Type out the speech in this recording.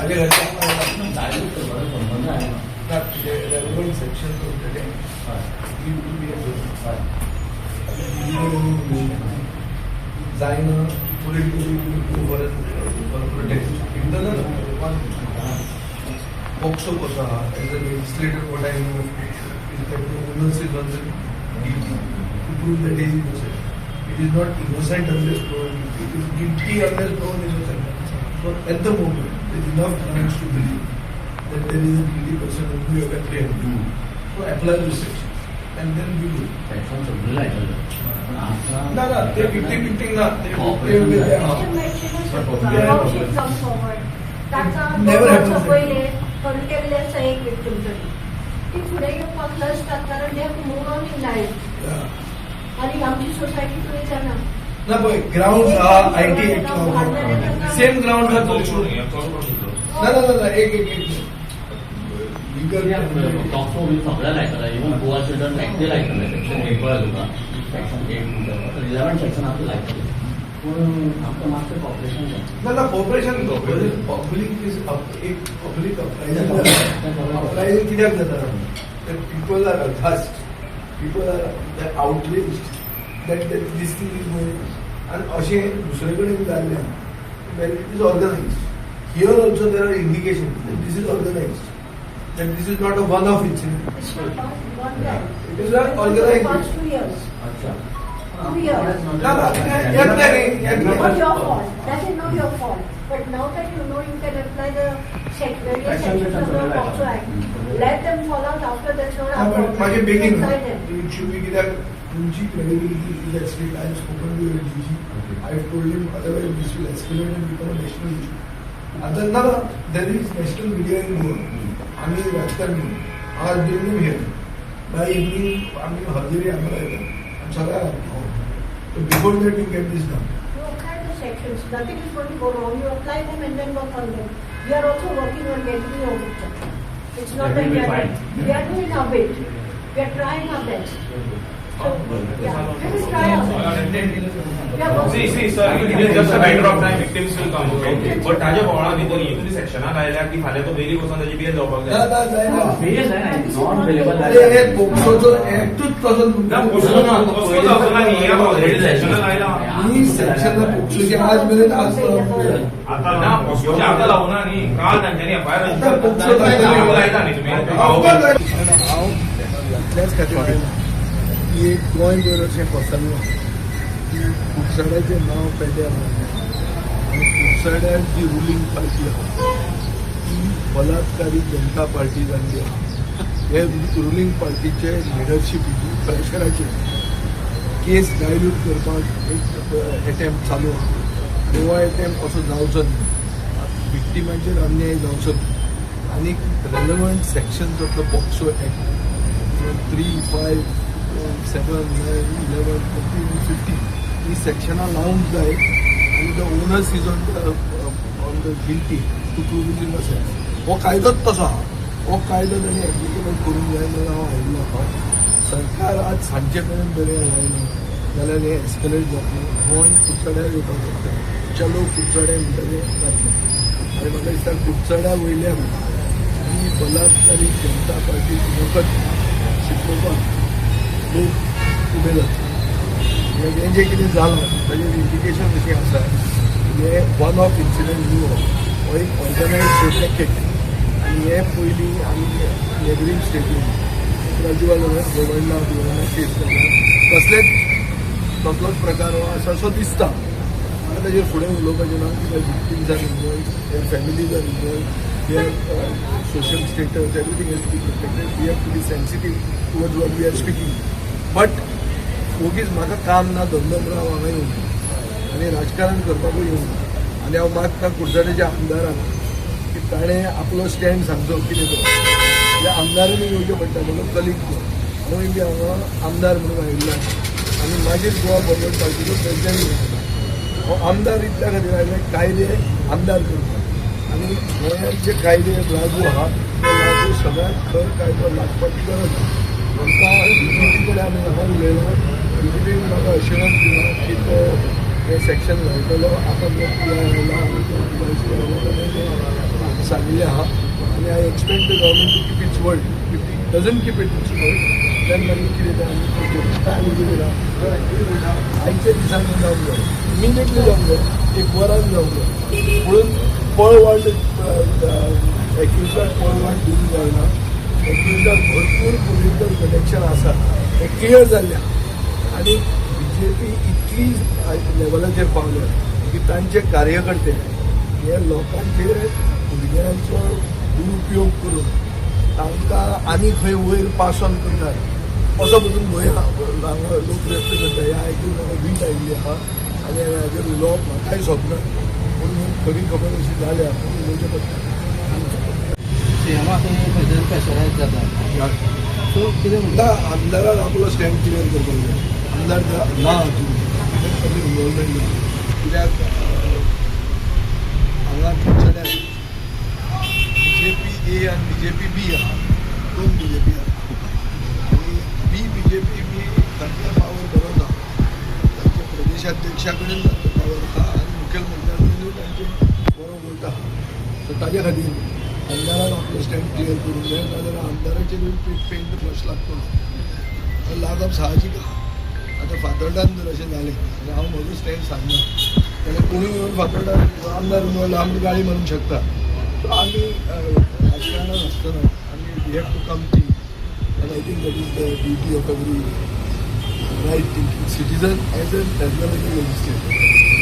ताजे खातीर डायरेक्ट करपाचो संबंद आयना. ना, रेलेवंट सेक्शन करतले. हय हय. जायना politically for protect internal POCSO कसो आहा, as a legislator what I know is that the onus is on the guilty to prove that is innocent. It is not innocent unless proven guilty. It is guilty unless proven innocent. So at the moment, there is enough grounds to believe that there is a guilty person whom we have apprehended. So apply this section and then we do. Section सगळे लायतले पण आमकां ना ना, ते victim victim ना, ते Cooperation ते- जाय. हा. How she come forward? ताका Never happens. पयले करून केल्ले आसा एक विक्टीम तरी ती फुडें येवपाक लजतात, कारण they have to move on in life. Yeah. आनी आमची सोसायटी तुवें जाणा. ना, पळय, ग्राउंड हा I T same ground हा पॉक्सो. ना ना ना ना, एक एक एक लिगल पॉक्सो बी सगळे लायतले, इवन गोवा चिल्ड्रन एक्ट लायतले. सेक्शन 8 पळय तुका, सेक्शन 8, 11 सेक्शन आमकां लायतले, पूण आमकां मातशें कॉपरेशन जाय. ना ना, कॉपरेशन, पब्लीक is एक पब्लीक अपरायझिंग. अपरायझिंग कित्याक जाता? People are aghast, people are outraged that this thing is going. आनी अशें दुसरे कडेन जाल्लें, where it is organized. Here also there are indication that this is organized, that this is not a one off incident. It's not one time. It is not organized. Past 2 years. अच्छा. 2 years. ना ना, येतलें न्ही, येतलें. Not your fault. That is not your fault. But now that you know, you can apply the various Section sections of the section. POCSO Act. Let them fall out after, that's not our पण problem. माझे बेगीन Apply them. It should be, कित्याक तुमची credibility is at stake. I have spoken to your DG. I have told him, otherwise this will escalate and become a national issue. आता ना, there is national media in Goa. आमी राजकारणी आज दिल्ली here, by evening आमी हजेरी हांगा लायता आनी सगळ्याक. Before that you get this done. You apply the sections. Nothing is going to go wrong. You apply them and then work on them. We are also working on getting your victim. It's not That that will we be are, fine. we are doing our bit. We are trying our best. So, yeah, we will try our best. We are working. See, see, sir, it is just a matter of time victims will come, okay? But ताज्या बोळा भितर ही तुमी सेक्शनां लायल्या की फाल्यां तो बेलीक वचोन ताजी बेल जावपाक ना जाय. ना, जायना. बेल जायना, नॉन अवेलेबल. अरे, हे पोक्सोचो एक्टूच तसो. ना, पोक्सो ना, पोक्सो जावचो ना न्ही, हे ऑलरेडी सेक्शनां लायला. ही सेक्शन पोक्सोची आज मेरेन आज आता ना, पोक्सोची आतां लावना न्ही, काल तांच्यांनी एफआयआर आता पोक्सो लायता. लायता न्ही तुमी. हांव यातल्याच खातीर आयला की एक गोंयभर अशें पसरलां की कुडचड्याचें नांव पेड्ड्यार जालें आनी कुडचड्यार जी रुलींग पार्टी आहा ती बलात्कारी जनता पार्टी जाल्ली आहा. हे रुलींग पार्टीचे लिडरशिपीची प्रेशराचेर केस डायल्यूट करपाक एक एटेम्प्ट चालू आहा. गोवा एटेम्प्ट असो जावचो न्ही, विक्टिमांचेर अन्याय जावचो न्ही. आनी relevant sections of the POCSO Act 3, 5, 7, 9, 11, 13, 15 ही सेक्शनां लावंक जाय आनी the onus is on the guilty to prove his innocence. हो कायदोच तसो आहा. हो कायदो तांणी एप्लिकेबल करूंक जाय म्हणून हांव आयिल्लो आहा. सरकार आज सांजचे मेरेन बरें लायना जाल्यार हें एस्कलेट जातलें. गोंय कुडचड्यार येवपाक शकता. चलो कुडचडे म्हणटा तें जातलें. आनी म्हाका दिसता कुडचड्या वयल्यान ही बलात्कारी जनता पार्टी मुखत शिकोवपाक लोक उबे जातले. म्हणजे हें जें कितें जालां ताजें इंडिकेशन अशें आसा, हें वन ऑफ इन्सिडंट न्हू, हो एक ऑर्गनायज रॅकेट. आनी हे पयलीं आमी नेबरींग स्टेटीन राजू गोवर्णा बिवर्णा केस जाला, तसलेच तसलोच प्रकार हो आसा असो दिसता म्हाका. ताजेर फुडें उलोवपाचें ना, कित्याक victims are involved, their families are involved, their social status, everything has to be protected. We have to be sensitive towards what we are speaking. But वगीच म्हाका काम ना धंदो म्हणून हांव हांगा येवंक आनी राजकारण करपाकूय येवंक. आनी हांव मागता कुडचड्याच्या आमदाराक की ताणें आपलो स्टँड सांगचो कितें तो. त्या आमदारांनी येवचें पडटा. म्हजो कलीग तो, हांवूय बी हांगा आमदार म्हणून आयिल्लो आसा आनी मागीर गोवा फॉरवर्ड पार्टीचो प्रेसिडेंट म्हणून. हो आमदार इतल्या खातीर आयले, कायदे आमदार करता आनी गोंयांत जे कायदे लागू आहा ते लागू, सगळ्यात खर कायदो लागपाची गरज आहा. तांकां डीजीपी कडेन आमी हांगा उलयला. डीजीपीन म्हाका अश्युरन्स दिला की तो हें सेक्शन लायतलो. आतां जो पी I आयला आनी तो पी I C आयला, ताणें सांगिल्लें आहा आनी I expect the government to keep its word. If it doesn't keep its word, then मागीर कितें तें आमी करचें. आमी कितें वयता, आयच्या दिसांनी जावंक जाय, इमिजिएटली जावंक जाय, एक वरान जावंक जाय. म्हणून पळवाट एक्युजाक पळवाट दिवंक जायना. एक्युजाक भरपूर पॉलिटिकल कनेक्शन आसा हें क्लियर जाल्लें आहा. आनी बीजेपी इतली लेवलाचेर पावल्या की तांचे कार्यकर्ते हे लोकांचेर भुरग्यांचो दुरुपयोग करून तांकां आनी खंय वयर पास ऑन करतात असो पसून भंय हांगा लोक व्यक्त करता. हें आयकून म्हाका वीट आयिल्ली आहा आनी हाजेर उलोवप म्हाकाय सोबना, पूण खरी खबर अशी जाल्या म्हणून उलोवचें पडटा. सीएमा खंय प्रेशरायज जाता, सो कितें म्हणटा? आतां आमदारान आपलो स्टँड क्लियर करपाक जाय. आमदार ना हातूंत ताचें इनवॉल्वमेंट ना, कित्याक हांगा कुडचड्यार बीजेपी ए आनी बीजेपी बी आहा, दोन बीजेपी आहा आनी बी बीजेपी बी तांचे पावर बरो ना. तांचे प्रदेशाध्यक्षा कडेन तांचो पावर आहा आनी मुखेलमंत्र्या कडेनूय तांचे बरो वोट आहा. सो ताजे खातीर आमदारान आपलो स्टँड क्लियर करूंक जाय, नाजाल्यार आमदाराचेरूय पेंट ब्रश लागतलो. लागप साहजीक आहा. आतां फातर्डान जर अशें जालें आनी हांव म्हजो स्टँड सांगना जाल्यार कोणूय येवन फातर्डान आमदार मेळ्ळो आमकां गाळी मारूंक शकता. सो आमी राजकारणान आसतना आमी we have to come clean and I think that is the duty of every right thinking citizen as well as a legislator.